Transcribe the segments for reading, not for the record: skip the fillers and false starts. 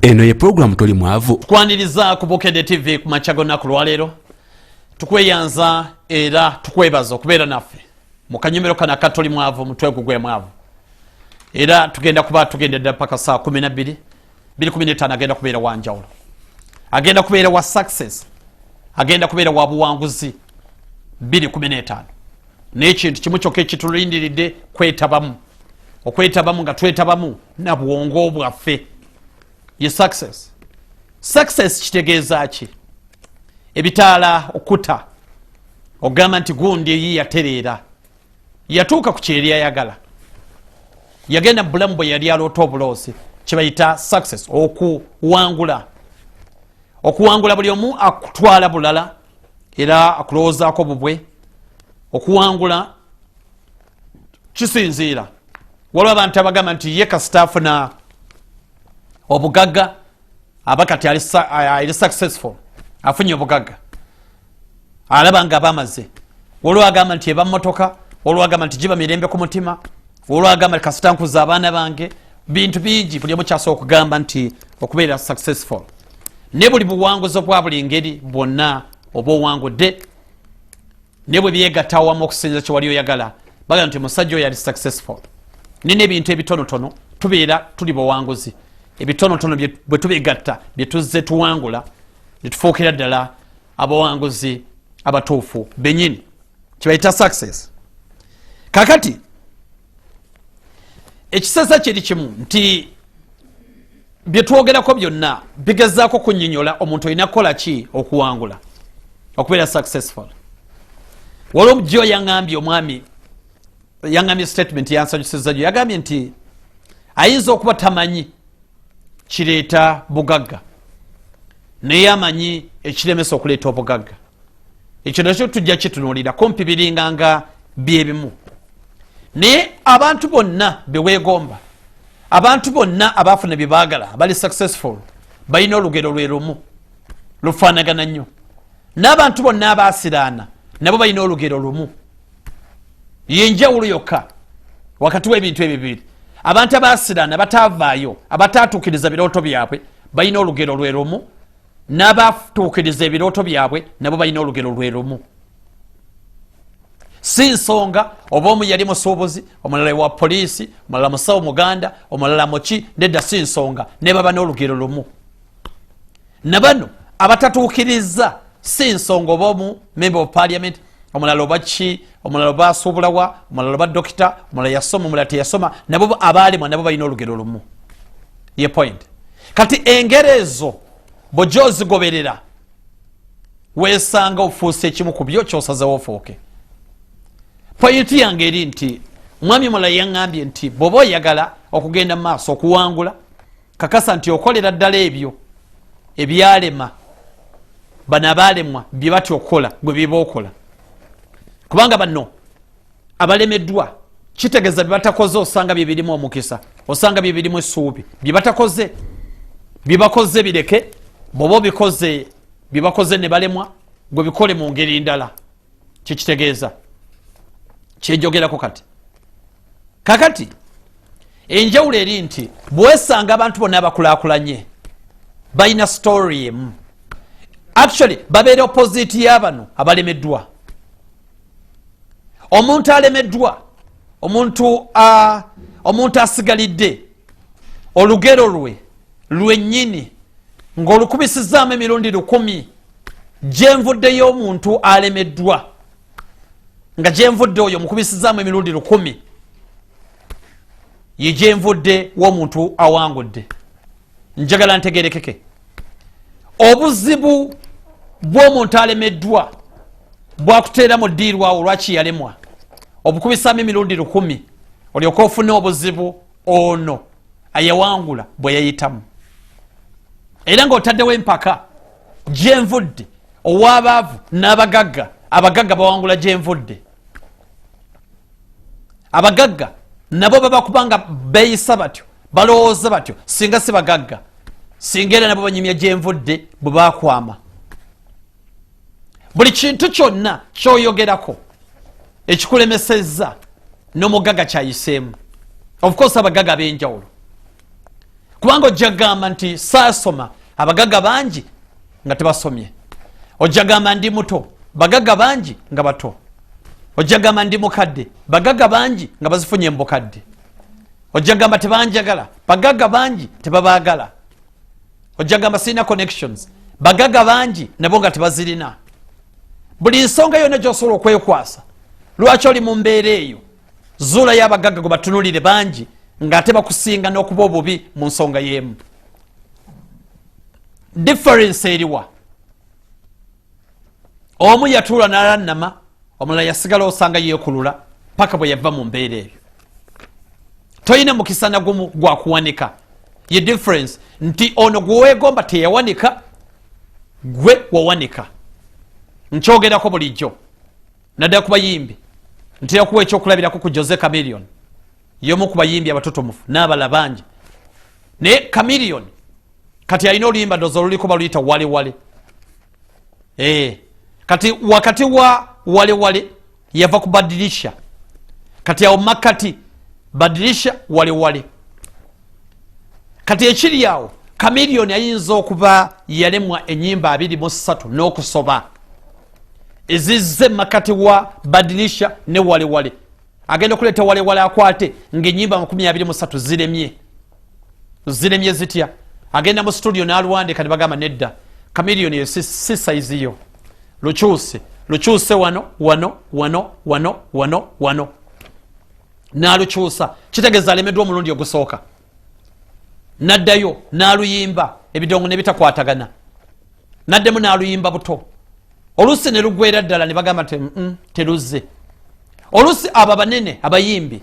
Eno ye pulogulaamu Toli Mwavu. Tukwaniriza ku Bukedde TV ku makya g'olunaku lwaleero. Tukweyanza era tukwebaza okubeera naffe mu kanyumiro kano aka Toli Mwavu, mutwe gugwe mwavu. Era tugenda kuba tugenda ddala paka saa 12 2:15. Agenda kubeera wa njawulo, agenda kubeera wa success, agenda kubeera wa buwanguzi 2:15. N'ekintu kimu kyokka ekitulindiridde kwetabamu, okwetabamu nga twetabamu na bwongo bwaffe ye success. Success kitegeeza ki? Ebitaala okuta ogamba nti gundi eyi yatereera, yatuuka ku kyeri ayagala, yagenda mu bulamu bwe yali aloota obuloosi, kyebayita success, okuwangula. Okuwangula buli omu akutwala bulala era akulowoozaako bubwe. Okuwangula kisinziira, waliwo abantu abagamba nti ye kasita afuna obugagga aba kati ali successful, afunye obugagga alaba nga bamaze. Waliwo agamba nti eba motoka, waliwo agamba nti giba mirembe ku mutima, waliwo agamba kasita nkuza abaana bange. Bintu bingi buli omu kyasobola okugamba nti okubeera successful. Ne buli buwanguzi bwa buli ngeri bwonna oba owangudde, ne bwe byegatta awamu okusinza kyewali oyagala, bagamba nti omusajja oyo ali successful. Nina ebintu ebitonotono tubeera tuli bawanguzi, ebitonotono bwe tubigatta byetuzze tuwangula netufuukira ddala abawanguzi abatuufu benyini, kibayita success. Kakati ekisesa kiri kimu nti byetwogerako byonna bigezaako kunyonyola omuntu olina kukola ki okuwangula, okubeera successful. Waliwo jo yaŋambye, omwami yaŋambye statement yansanyusiza gyo, yagambye nti ayinza okuba tamanyi kireeta bugagga, naye amanyi ekiremesa okuleeta obugagga. Ekyo nakyo tujja kitunuulira kumpi biringanga byebimu. Naye abantu bonna beweegomba, abantu bonna abafuna byebaagala, abali successful, balina olugero lwe lumu, lufaanagana nnyo. N'abantu bonna abaasiraana nabo balina olugero lumu. Yenjawulo yokka wakati w'ebintu ebyo bibiri, abantu abaasiraana bataavaayo, abataatuukiriza birooto byabwe, balina olugero lwe lumu, n'abatuukiriza ebirooto byabwe nabo balina olugero lwe lumu. Si nsonga oba omu yali musuubuzi, omulala wa poliisi, omulala musawo muganda, omulala muki, nedda, si nsonga, ne baba n'olugero lumu. Nabano abatatuukiriza, si nsonga oba omu member of parliament, omulala oba ki, omulala oba asuubulawa, omulala oba dokita, omulala yasoma, omulala teyasoma, nabo abaalemwa nabo balina olugero lumu. Ye point. Kati engero ezo bwojja ozigoberera, weesanga ofuuse ekimu ku byo kyosazewo ofuuke. Point yange eri nti mwami mulala yaŋŋambye nti bw'oba oyagala okugenda mu maaso okuwangula, kakasa nti okolera ddala ebyo ebyalema bano abaalemwa bye batya okukola, gwe byeba okola. Kubanga bano abalemeddwa kitegeeza bye batakoze osanga bye birimu omukisa, osanga bye birimu essuubi. Bye batakoze, bye bakoze bireke. Bw'oba obikoze bye bakoze ne balemwa, gwe bikole mu ngeri ndala. Kyekitegeeza kyenjogerako kati. Kakati enjawulo eri nti bwesanga abantu bonna abakulakulanye balina story emu, actually babeera opposite y'abano abalemeddwa. Omuntu alemeddwa, omuntu asigalidde, olugero lwe lwennyini ng'olukubisizaamu emirundi 1000 gyenvuddeyo omuntu alemeddwa, nga gyenvudde oyo mukubisizaamu emirundi 1000 ye gyenvudde w'omuntu awangudde. Njagala ntegerekeke, obuzibu bw'omuntu alemeddwa bwakuteera mu ddiirwawo lwaki yalemwa, obukubisaamu emirundi 1000 olyoka ofune obuzibu ono ayawangula bwe yayitamu. Era ng'otaddewo empaka gyenvudde ow'abaavu n'abagagga, abagagga bawangula gyenvudde. Abagagga nabo baba kubanga beeyisa batyo, balowooza batyo, singa si bagagga singa era nabo banyumya gyenvudde bwe bakwama. Buli kintu kyonna kyoyogerako ekikulemesezza n'omugagga kyayiseemu. Of course abagagga ab'enjawulo. Kubanga ojja kugamba nti saasoma, abagagga bangi nga tebasomye. Ojja gamba ndi muto, bagagga bangi nga bato. Ojja gamba ndi mukadde, bagagga bangi nga bazifunye mu bukadde. Ojja gamba tebanjagala, bagagga bangi tebabaagala. Ojja gamba sirina connections, bagagga bangi nabo nga tebazirina. Buli nsonga yonna gyosobola okwekwasa lwaki oli mu mbeera eyo, zuulayo abagagga gwe batunulire bangi ng'ate bakusinga n'okuba obubi mu nsonga y'emu. Difference eriwa? Omu yatuula n'alannama, omulala yasigala osanga yeekulula paka bwe yava mu mbeera eyo. Tolina mukisa nagumu gwakuwanika. Ye difference nti ono gweweegomba teyawanika, gwe wawanika. Nkyogerako bulijjo naddala ku bayimbi. Ntera kuwa ekyokulabirako ku Jose Chameleone, yomu ku bayimbi abatutumu n'abalala bangi. Naye Chameleone kati alina oluyimba, ndoza oluliko baluyita Wale Wale. Kati wakati wa Wale Wale yava ku Badilisha. Kati awo makati Badilisha, Wale Wale. Kati ekiri awo, Chameleone ayinza okuba yalemwa enyimba 23 n'okusoba ezizze makati wa Badilisha ne Wale Wale. Agenda okuleeta Wale Wale akwate ngaenyimba 23 ziremye. Ziremye zitya? Agenda mu studio n'alwandika ne bagamba nedda, Chameleone, eyo si size yo, lukyuse, lukyuse wano, wano, wano, wano, wano, wano. N'alukyusa. Kitegeeza alemeddwa omulundi ogusooka. Naddayo n'aluyimba, ebidongo ne bitakwatagana. Naddemu n'aluyimba buto, oluusi ne lugwera ddala ne bagamba nti teruzze. Oluusi abo abanene abayimbi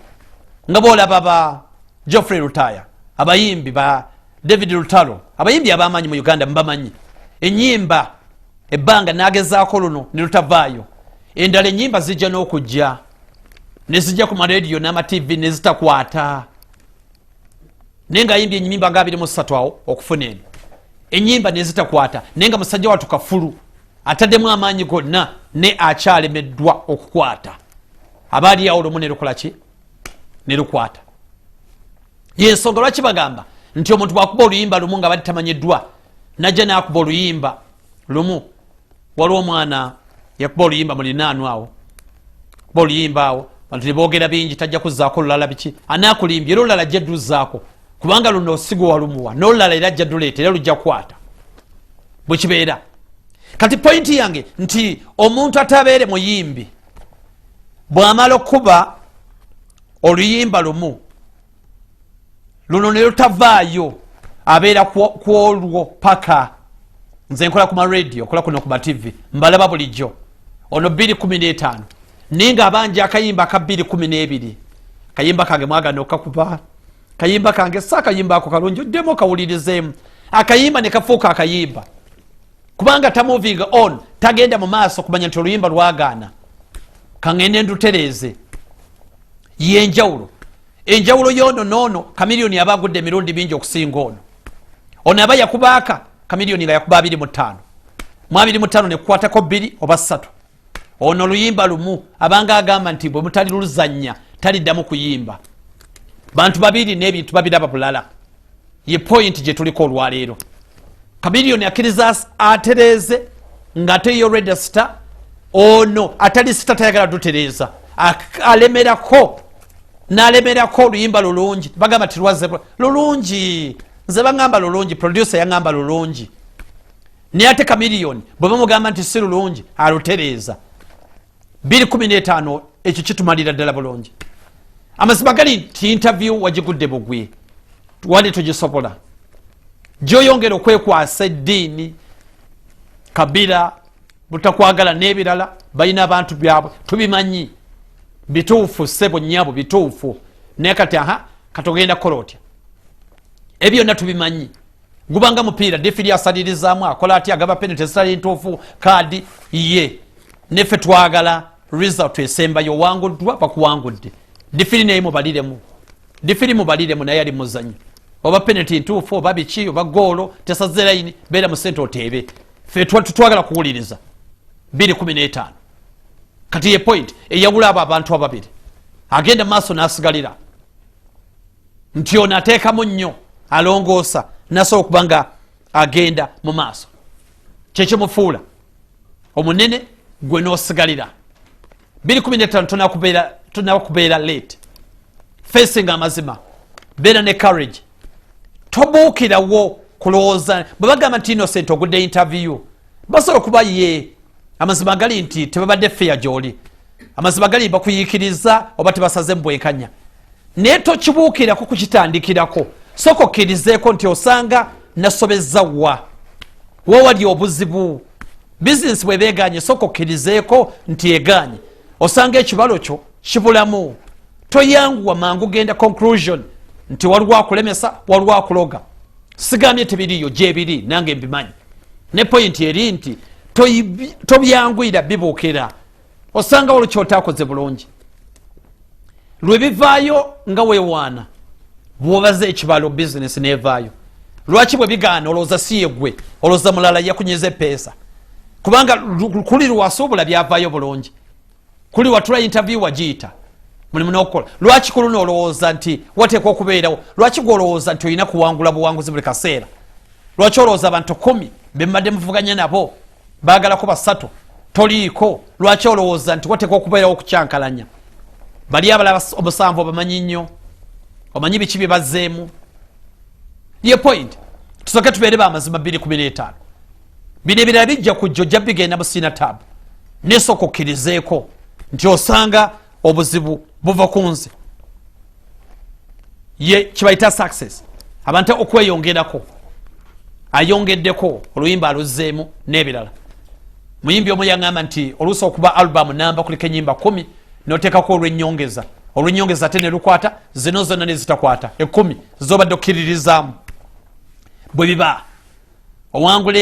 nga boolaba ba Geoffrey Lutaya, abayimbi ba David Lutalo, abayimbi abamanyi mu Uganda mubamanyi, enyimba ebbanga nagezaako luno ne lutavaayo. Endala enyimba zijja n'okujja ne zijja ku marediyo n'amatv ne zitakwata, naye nga ayimbye enyimba nga 23 awo okufuna eno enyimba nezitakwata, naye nga musajja watu kafulu ataddemu amaanyi gonna ne akyalemeddwa okukwata. Aba ali awo lumu nelukolaki? Nelukwata. Yensonga lwaki bagamba nti omuntu bwakuba oluyimba lumu nga bali tamanyiddwa, najja nakuba oluyimba lumu. Waliwo omwana yakuba oluyimba mulinaanu awo, kuba oluyimba awo bantu nebogera bingi, tajja kuzaako olulala biki. Anakulimbye, era olulala ajja duzaako, kubanga luno sigwe walumuwa, n'olulala era ajja duleeta, era lujja kukwata. Bwekibeera. Kati point yange nti omuntu atabeere muyimbi bwamala okuba oluyimba lumu luno ne lutavaayo, abeera kwolwo paka. Nze nkola ku maradio, nkola kuno ku matv, mbalaba bulijjo. Ono 215, naye nga abanja akayimba aka 212. Kayimba kange mwagana okakuba, kayimba kange si akayimba ako kalungi, oddemu okawulirizeemu. Akayimba ne kafuuka akayimba kubanga ta moving on, tagenda mu maaso kumanya nti oluyimba lwagaana, kaŋŋende ndutereeze. Yenjawulo, enjawulo yono noono Chameleone aba agudde emirundi mingi okusinga ono. Ono aba yakubaaka Chameleone nga yakuba 25, mu 25 nekukwatako bbiri oba ssatu. Ono oluyimba lumu abanga agamba nti bwe mutali luzanya taliddamu kuyimba. Bantu babiri n'ebintu babiraba bulala. Ye point gye tuliko olwaleero. Chameleone akkiriza atereeze ng'ate yo already star. Ono atali star tayagala dutereeza, alemerako nalemerako. Oluyimba lulungi, bagamba tirwaze lulungi, nze baŋamba lulungi, producer yaŋamba lulungi, naye ate Chameleone bwe bamugamba nti si lulungi alutereeza. 215 ekyo kitumalira ddala bulungi. Amazima gali nti interview wagigudde bugwi, wali tugisobola gyoyongera okwekwasa eddiini, kabira, butakwagala n'ebirala. Balina abantu byabwe, tubimanyi, bituufu sebo nyabo, bituufu. Naye kati aha, kati ogenda kukola otya? Ebyo byonna tubimanyi. Gubanga mupiira, difiri asalirizaamu, akola atya, agaba penalty ezitali ntuufu, kaadi ye. Neffe twagala result esembayo, owanguddwa, bakuwangudde. Difiri naye mubaliremu, difiri mubaliremu, naye ali muzanyo. Oba penalty ntuufu oba biki, oba goolo tesaze layini, beera mu sente oteebe. Fe tutwagala kuwuliriza 215. Kati ye point eyawula abo abantu ababiri, agenda maaso n'asigalira nti ono ateekamu nnyo. Alongoosa nasobola okuba nga agenda mu maaso. Kyekimufuula omunene, gwe nosigalira. 215 tonaba kubeera late. Facing amazima, beera ne courage, tobuukirawo kulowooza. Bwe bagamba nti Innocent ogudde interview, basobola okuba ye amazima gali nti tebabadde fair gyoli, amazima gali bakuyiikiriza oba tebasaze mu bwenkanya, naye tokibuukirako kukitandikirako. Soka okkirizeeko nti osanga nasobezza, wa wawali obuzibu. Bizinesi bwebeganye, soka okkirizeeko nti eganye, osanga ekibalo kyo kibulamu. Toyanguwa mangu genda conclusion nti waliwo akulemesa, waliwo akuloga. Sigambye tebiriyo, gyebiri, nange mbimanyi. Ne point eri nti tobyanguyira bibuukira. Osanga waliwo kyotakoze bulungi, lwe bivaayo nga weewaana. Bwobaza ekibalo, bizinesi nevaayo. Lwaki bwe bigaana olowooza si yegwe, olowooza mulala yakunyiza epeesa? Kubanga kuli lwasuubula byavaayo bulungi, kuli watula interview wagiyita, mulimu nokukola. Lwaki kuluno olowooza nti wateekwa okubeerawo? Lwaki gwe olowooza nti olina kuwangula buwanguzi buli kaseera? Lwaki olowooza abantu 10 bembadde muvuganya nabo bagalako basatu, toliiko? Lwaki olowooza nti wateekwa okubeerawo okukyankalanya bali abalala omusanvu? Obamanyi nnyo, omanyi biki bye bazzeemu. Ye point, tusooke tubeere bamazima. 215, bino ebirala bijja kujja, ojja bigenda mu sina tab. Nesooka okkirizeeko nti osanga obuzibu buva ku nze. Ye kibayita success, abantu okweyongerako, ayongeddeko oluyimba, aluzzeemu n'ebirala. Muyimbi omu yaŋamba nti oluusi okuba album namba kuliko enyimba 10, noteekako olwenyongeza, olwenyongeza ate nelukwata, zino zonna nezitakwata, 10 zobadde okkiririzaamu. Bwe biba owangula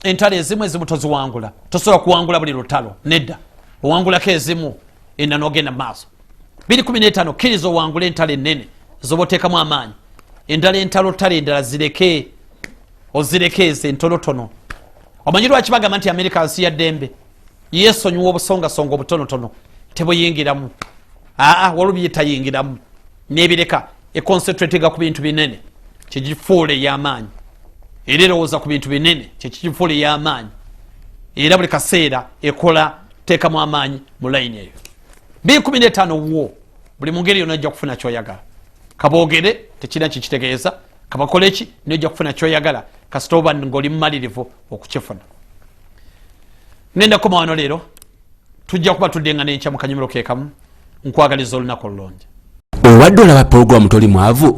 entalo ezimu, ezimu toziwangula. Tosobola kuwangula buli lutalo, nedda. Owangulako ezimu, ena nogenda mumaaso. 215, kkiriza owangula entalo enene zoba oteekamu amaanyi. Endala entalotalo endala zireke, ozireke ezo entonotono. Omanyi lwaki bagamba nti Amerika nsi ya ddembe? Yesonyiwa obusongasonga obutonotono, tebuyingiramu. Aa, waliwo byetayingiramu nebireka, econcentratinga ku bintu binene, kyekifuula ey'amaanyi. Era erowooza ku bintu binene, kyekikifuula ey'amaanyi. Era buli kaseera ekola teekamu amaanyi mu layini eyo. 215 wo buli mu ngeri yonna ojja kufuna kyoyagala. Kaboogere tekirina kikitegeeza, kabakole ki, naye ojja kufuna kyoyagala kasita oba ngaoli mumalirivu okukifuna. Ngenda kukoma wano leero, tujja kuba tuddenga nenkya mu kanyumiro kekamu. Nkwagaliza olunaku olulungi. Obadde olaba pulogulaamu Toli Mwavu.